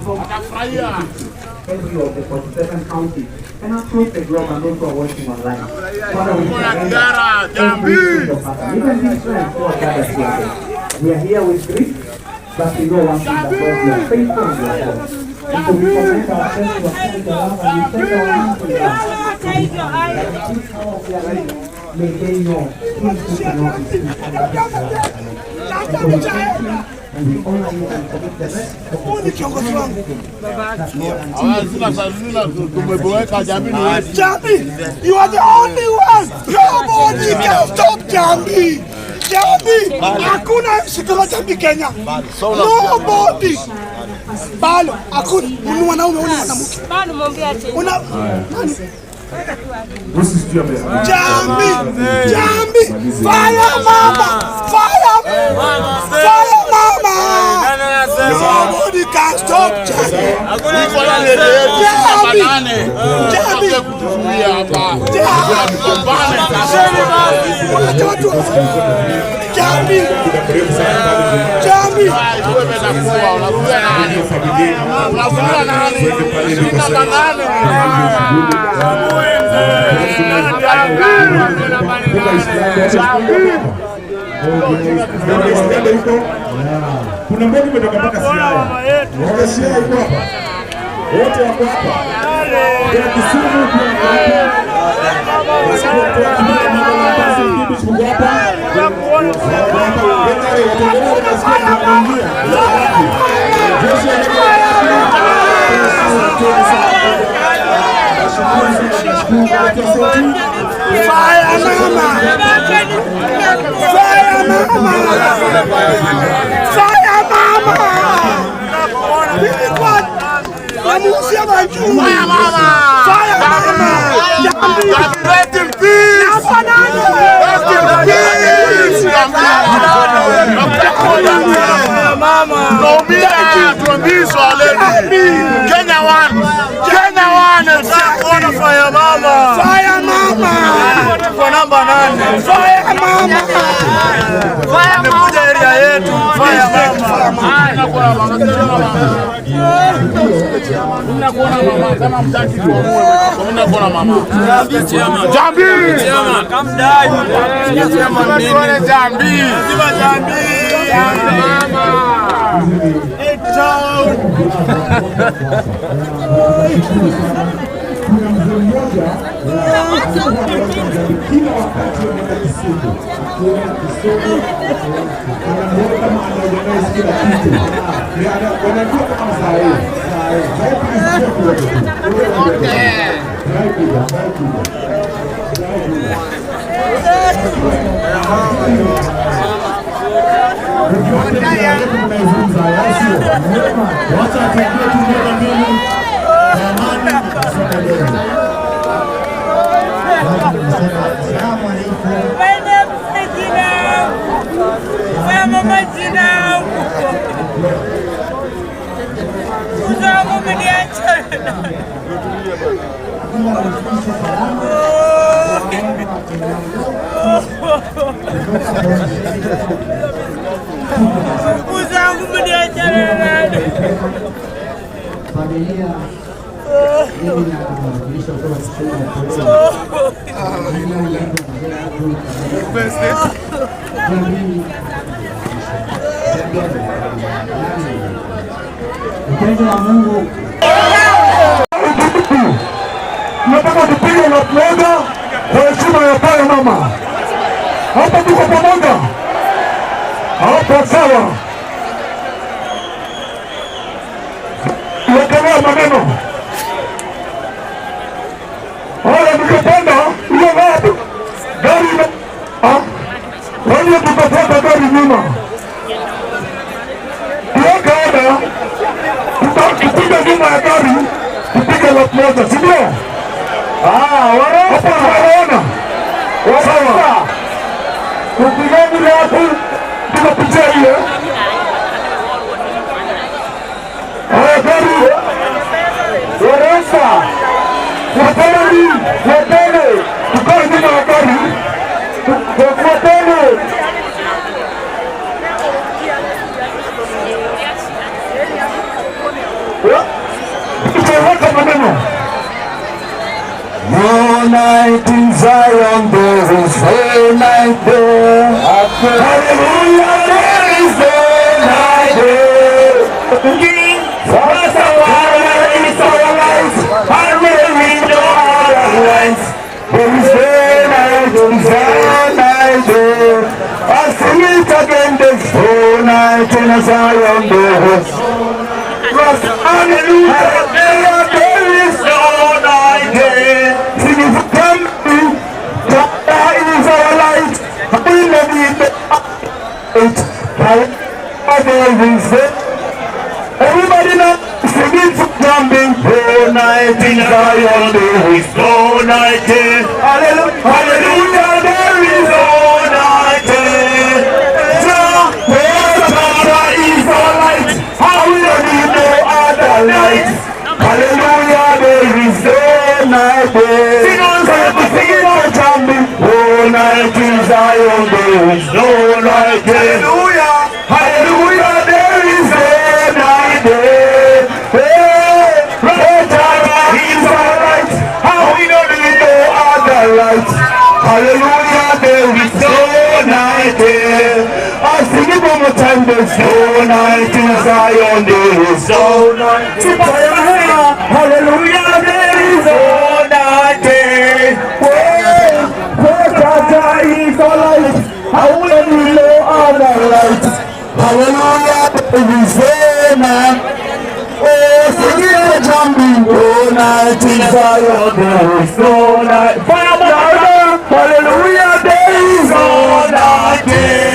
From Atafurahia. Every of the 47 counties and across the globe and those who are watching online. Father, we Kuna surrender Kiara, every Jambi. single person, even these friends who are gathered here today. We are here with grief, but we know one thing, that God, you are faithful and you are God. And so we commend ourselves to your love and we send our hands to love. That this hour of their life, may they know Him who cannot be seen and that is love. And so we thank you and we honor you and commit the rest of the Ni kiongozi wangu. That Lord and Sina tumeboeka, Jambi ni wetu. Jambi, you are the only one. Nobody can stop Jambi. Jambi, hakuna MC kama Jambi Kenya. Nobody. Balo, hakuna. Ni mwanaume, ni mwanamke. Bado mwambie ache. Una nani? Jambi, Jambi, fire mama, fire, fire mama. Nobody can stop Jambi. Iko na lele yetu namba Jambi. 8. Jambi. Kutuzuia hapa. Jambi. Tugombane sasa. Wacha watu. Jambi, Jambi. Wewe utakuwa unazuia nani? Unazuia nani? Si namba 8. Jambi. Kuna mmoja umetoka mpaka Siaya. Wote Siaya iko hapa. Wote wako hapa. Kuna Kisumu pia wako hapa. Nasikia kutoka Kibera, mama na basi Kibish mko hapa. Wako hapa. Wengine watu wengine nasikia tunaingia. Jeshi ya Asanteni sana. Nashukuru sana, nashukuru kwa sauti. Fire mama. Fire mama. Fire mama. Nilikuwa namuuzia majuu. Fire mama. Fire mama. Jambi. Rest in peace. Namba 8. Rest in peace. Tunaumia, tunaumizwa already. Kenya one. Kenya one. Fire mama. Fire mama. Kwa namba 8. Fire mama. Amekuja area yetu. Fire mama. Mnakuona mama kama mtaki tuamue. Mnakuona mama. Jambi. Tuone Jambi. Jambi. Kuna mzee mmoja alikuwa anaona kila wakati anaenda Kisumu, akienda Kisumu anamuona kama anaorganize kila kitu, Ni wanajua kama saa hii saa hii, please njoo kidogo tu. Njoo kidogo. Try kuja, try kuja. Try kuja. Mkiwa tena yetu mnaizungumza, au sio? Wacha tuongee tu moja mbili kwa amani, tusonge mbele. Assalamu alaikum. Mama jina zangu mniacha. Ndugu zangu mniacha nani? Familia mimi nawakilisha kutoka Kisumu ya Upendo wa Mungu. Nataka tupige na moja kwa heshima ya pale mama. Hapa tuko pamoja. Hapa sawa. Wekelea maneno. Haya, nikipanda hiyo gari gari kwa hiyo tutafuata gari nyuma. Tuweke oda, tupige nyuma ya gari, tupige lap moja, si ndio? Hapa tunaona. Sawa. Tupigeni lapu, tunapitia hiyo. Haya, gari. Waresa. Fuateni, fuateni. Tukae nyuma ya gari. Fuateni. night in Zion, there is no night there. Hallelujah, there is no night there. Rastafari is our light, and we need no other light. There is no night, there is no night there. I sing it again, there's no night in Zion, there is. Hallelujah, there is no night there. Sing it again, God is our light. We don't need the light. There is no. Everybody now singing for jumping. No night in Zion, there is no night there. Hallelujah, hallelujah, there is no night there. Jah is our light. How we don't need no other light. Hallelujah, there is no night there. Singing for jumping. No night in Zion, there is no night there. Hallelujah, hallelujah, there is no night there. Hey, is our light. How we don't need no other light. Hallelujah, there is no night there. I sing it one more time. There's no night in Zion, there is no night. Hallelujah, there is no night there. Hey, is our light. How we don't need no other light. Hallelujah, there is no night. Oh, sing it for jumping. No night in Zion, there is no night. Fire, hallelujah, there is no night there.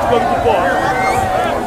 Chukua kitu poa.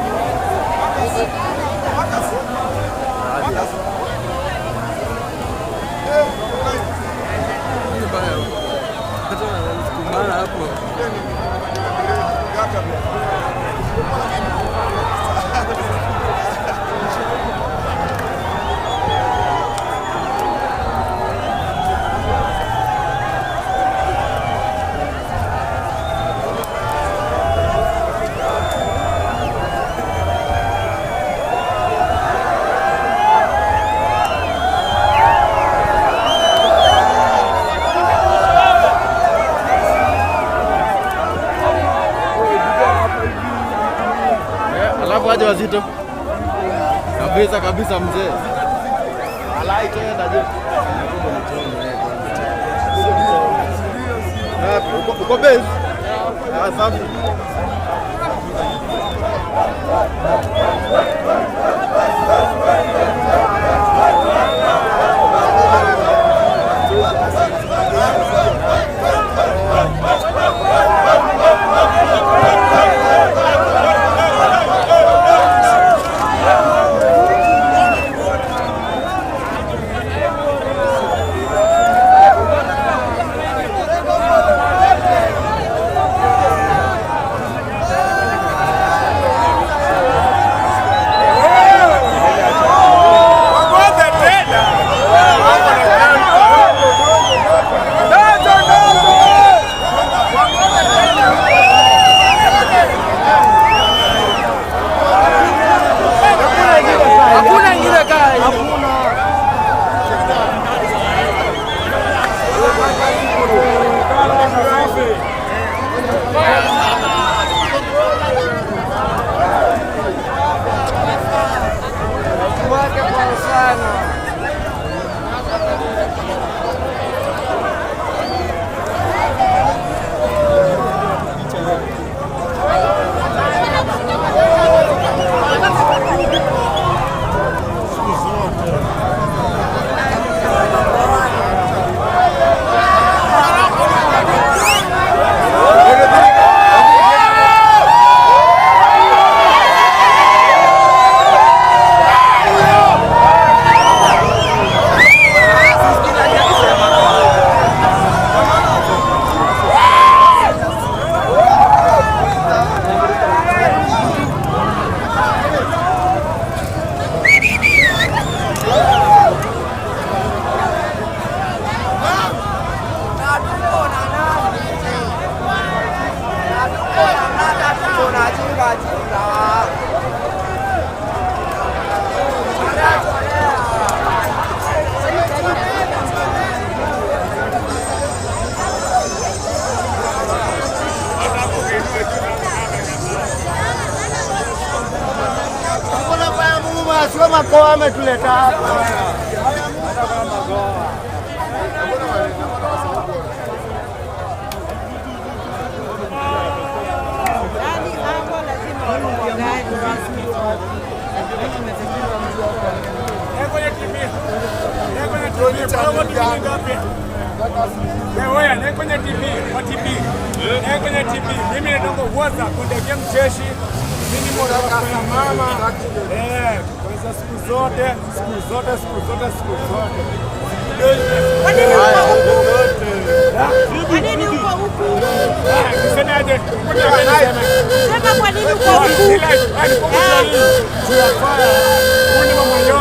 Alafu aje wazito kabisa kabisa mzee. Alai tena je. Uko base? Ah, safi. Hakuna ingine kai. Hakuna. Wake kwa sana. Sio makoa ametuleta hapa. Kwenye TV, kwa TV. Kwenye TV. Mimi natoka Uwaza, kundekea mcheshi. Mimi ni mama. Kwanza siku zote, siku zote, siku zote, siku zote. Kwa nini uko huku? Kwa nini uko huku? Nisemaje? Sema kwa nini uko huku? Huyu ni mama yo,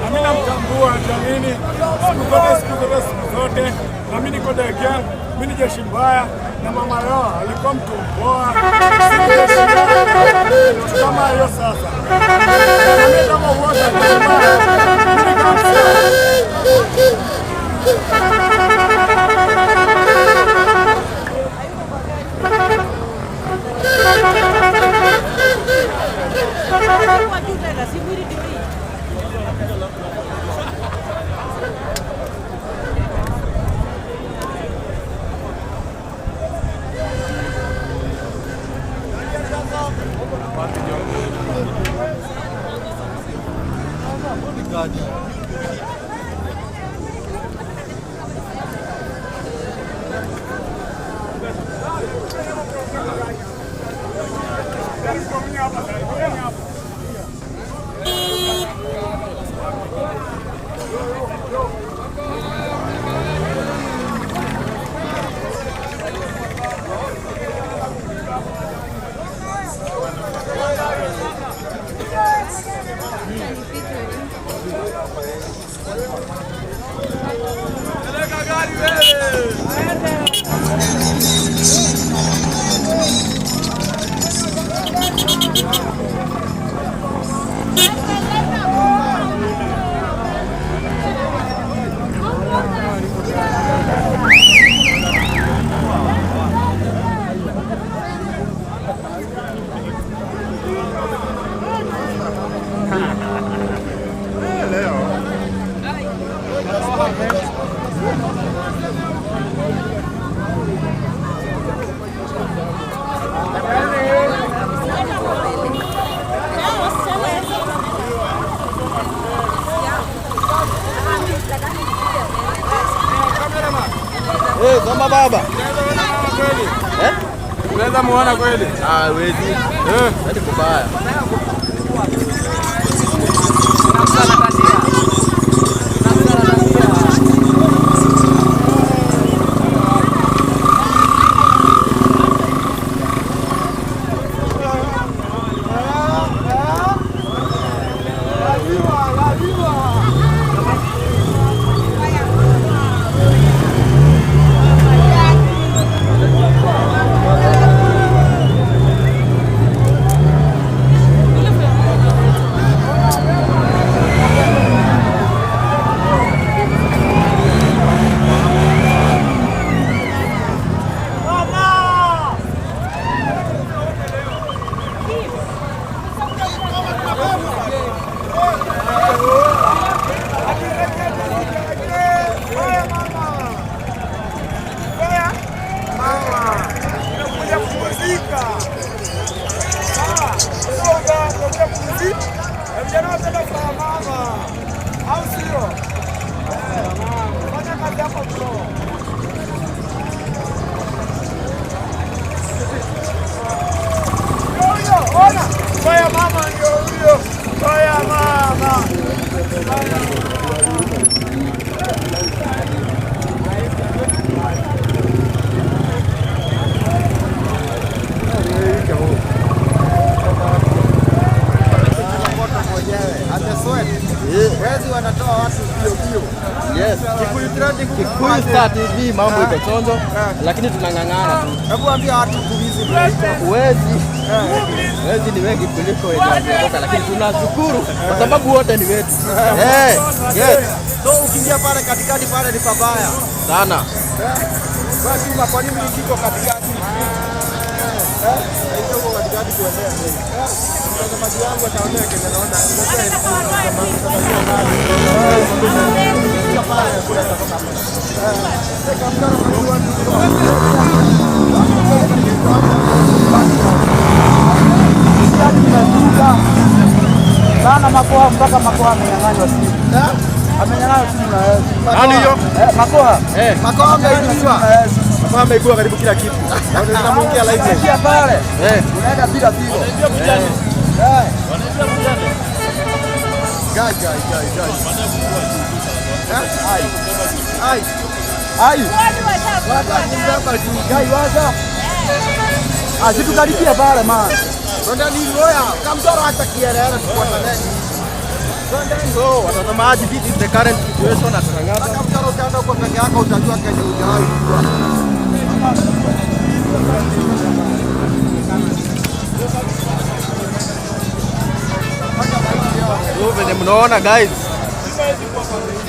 na mimi namtambua jamini. Siku zote, siku zote, siku zote. Na mimi niko degea, mimi ni jeshi mbaya na mama yo alikuwa mtu mpoa. Kama hiyo sasa. Mimi kama wote. Soma baba. Eh? Unaweza muona kweli? Ah, wezi. Eh, hadi kubaya. Yes, Kikuyu Star TV mambo iko chonjo, lakini tunang'ang'ana tu. Hebu ambia watu kuhizi wezi. Wezi ni wengi kuliko wenye wameokoka, lakini tunashukuru kwa sababu wote ni wetu. Yes. So ukiingia pale katikati pale ni pabaya sana. Basi kwa nini kiko katikati? Huko katikati kuendea. Mtazamaji wangu ataonea Kenya naona. Sana Makoha mpaka Makoha amenyang'anywa simu. Amenyang'anywa simu na Yesu. Nani hiyo? Makoha. Makoha ameibiwa. Makoha ameibiwa karibu kila kitu. Na unaweza muingia live. Kia pale. Unaenda bila pigo. Wanaibia mjane. Wanaibia mjane. Gai gai gai gai. Ai. Ai. Ai. Wata Gai waza. Asitukaribia pale man. Twendeni Roya, kamtoro hata kielele tufuatane. So, watazamaji, this is the current situation at Lang'ata. Kamtoro utaenda huko peke yako utajua Kenya hujawahi kujua. So, venye mnaona guys,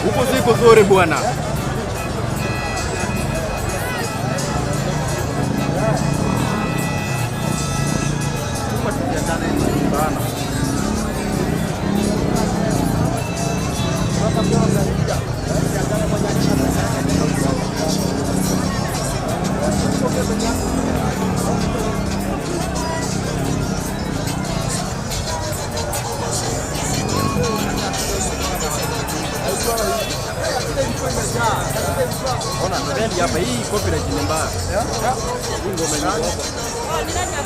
huku si kuzuri bwana. Ona, trend hapa hii copyright ni mbaya. Hii ngoma iko hapa.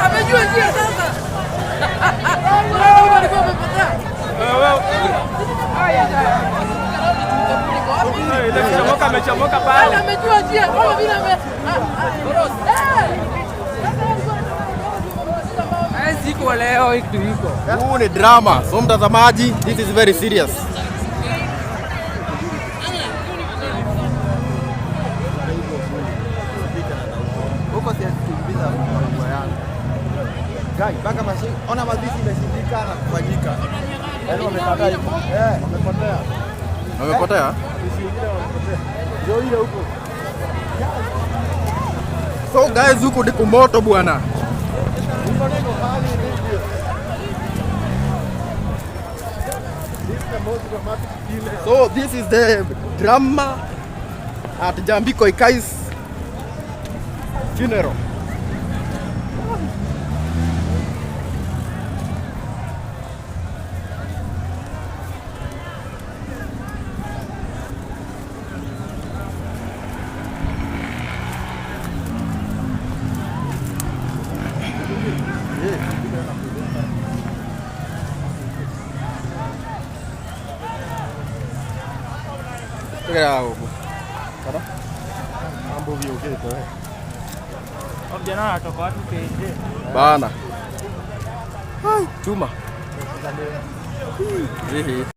Amejua njia sasa. Walikuwa wamepotea. Amechomoka pale. Amejua njia kama vile ame Siko leo hiki iko. Huu ni drama. So mtazamaji, this is very serious. Huko siakimbiza kwa yangu. Gai, mpaka mashi, ona mazishi imeshindikana kufanyika. Yaani wamekataa hivyo. Eh, wamepotea. Wamepotea? Issue ingine wamepotea. Ndio ile huko. So guys, huku ni kumoto bwana. Huko niko hali ilivyo. This is the most dramatic killing. So this is the drama at Njambi Koikai's funeral. Mambo viokete eh. Vijana wanatoka wapi KJ? Bana. Hai, chuma. Ehe.